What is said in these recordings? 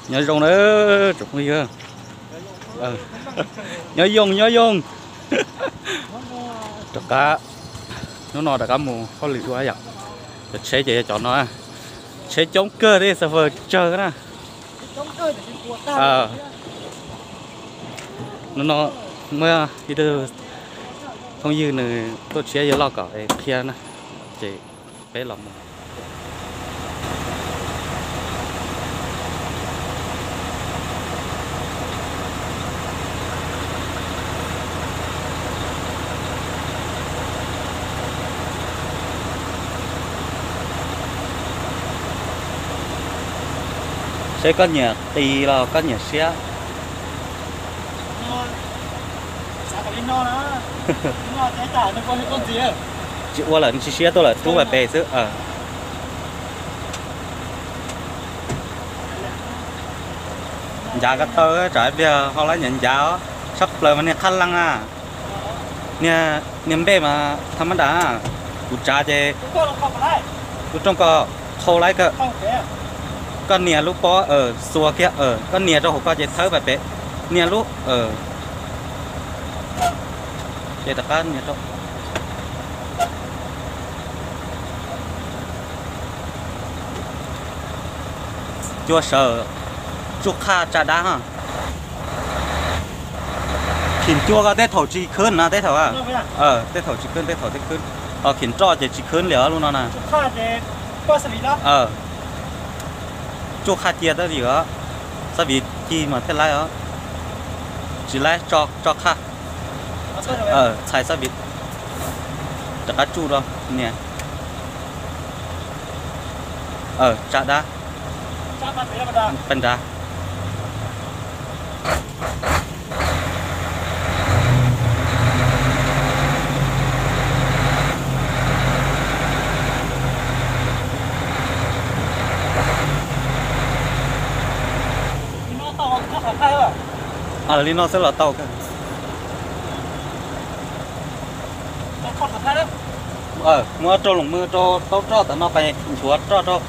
Nyob zoo na tsoom phooj ywg. Nyob zoo nyob zoo. Rov qab, hnub no rov qab mus hauj lwm dua yom. Cov tsheb ces yog cov no, tsheb coob kawg thiab xav fawm tsawg na. Hnub no muaj ib tug phooj ywg nws tuaj tshiab yawg loj kom qhia na, ces peb los mus. Seb koj nyiam qis los koj nyiam siab. Tsis ua lawm, tsis siab tuaj lawm, rub pes pes xwb. Ncav ko taw tsam ib pliag ho lawv nyiam ncav os. Tshaj plaws mas niag qhab leej na. Niag npej mas tham mab dam, kuv tsav ces lub rooj ko qhau laib kawg. Koj nias lub pob xuas kiag, koj nias rau hauv ko ces thawb pes pem, nias lub, ces rov qab nias rau. Cua sawv, tsuj qhaj tsa dab. Khim cua ko tej thaum tsis khwb no, tej thaum, tej thaum tsis khwb, tej thaum tej khwb. Ho khim roj ces tsis khwb li os lub no na. Tsuj qhaj cia tab vim os, xab vim ci mas thiaj laib os. Tsis laib tso qhaj. Txhais xab vim, rov qab tsuj rau nias. Tsa dab pes nrad. Li no xwb los tau. Muab rau loos mw rau taub roj tam no pes nchuav roj rau.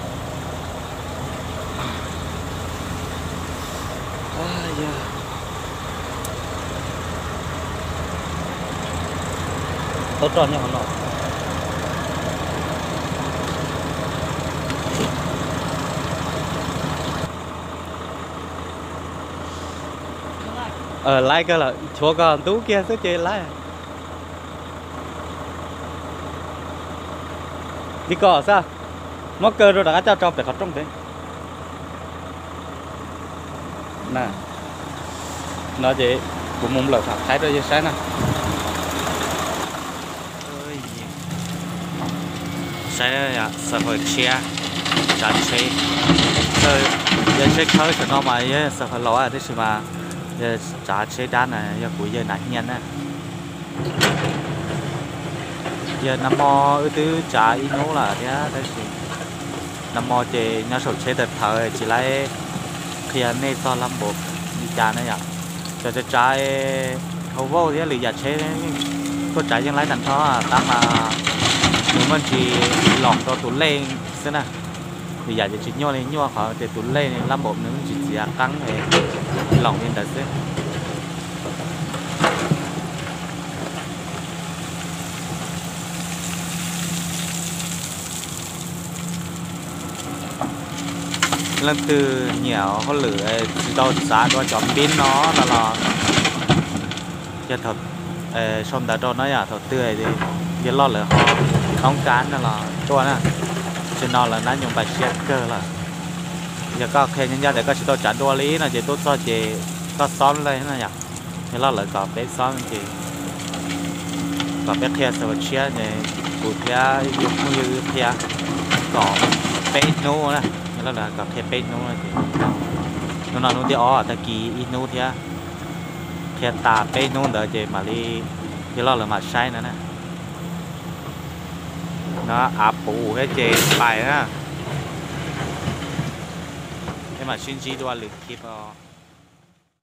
Taub roj nyob hauv no. Laib kawg lawm, nchuav kom ntub kiag xwb ces laib. Li ko xwb, muab kaw rau rov qab coj tso pem qhov rooj pem. No ces kuv mus nplawm fam qhaib rau yawg saib na. Saib, xav fawm tshiab, tsav tsheb. Yawg tsheb khawb tam no mas yawg xav fawm laus tab sis mas yawg tsav tsheb dab na, yog kuv yawg nas hia na. Yog nag hmo wb twb tsav ib hnub lawm thiab tab sis nag hmo ces nyob saum tsheb tawm thawv tsis laib qhia nej txog lab npaum li cas na yom. Cov tsav tsav hauv vauj thiab lwm yam tsheb tuaj tsav yeej laib tag nrho, tab mas nws muaj ntsis loos rau tus lej xwb na. Lwm yam ces tsis nyuaj li, nyuaj qhov tias tus lej lab npaum nws muaj ntsis txiav qeeb loos li ntawd xwb. Leej twg nyiam hauj lwm tsis tau txav dua cov npib no no los, yog thaum sau ntawv rau no yom, thaum twg yawg loj lawv ho toob kab no los tuaj na. Tam sim no lawv nab nyoos npaj siab kawg lawm. Yog koj qhia ncaj ncaj tias koj tsis tau tsav dua li no ces tuaj txog ces koj xob li no yom. Yawg loj lawv kom peb xob ces kom peb qhia xav fawm tshiab ces kuv thiab ib tug phooj ywg qhia kom peb hnub na. Yawg loj lawv kom qhia peb hnub no ces hnub no hnub thib ob, tag kis ib hnub thiab. Qhia tas peb hnub ntawd ces mam li yawg loj lawv mam saib no na. No av puv thiab ces pais na. Peb mam sib ntsib dua lwm clip os.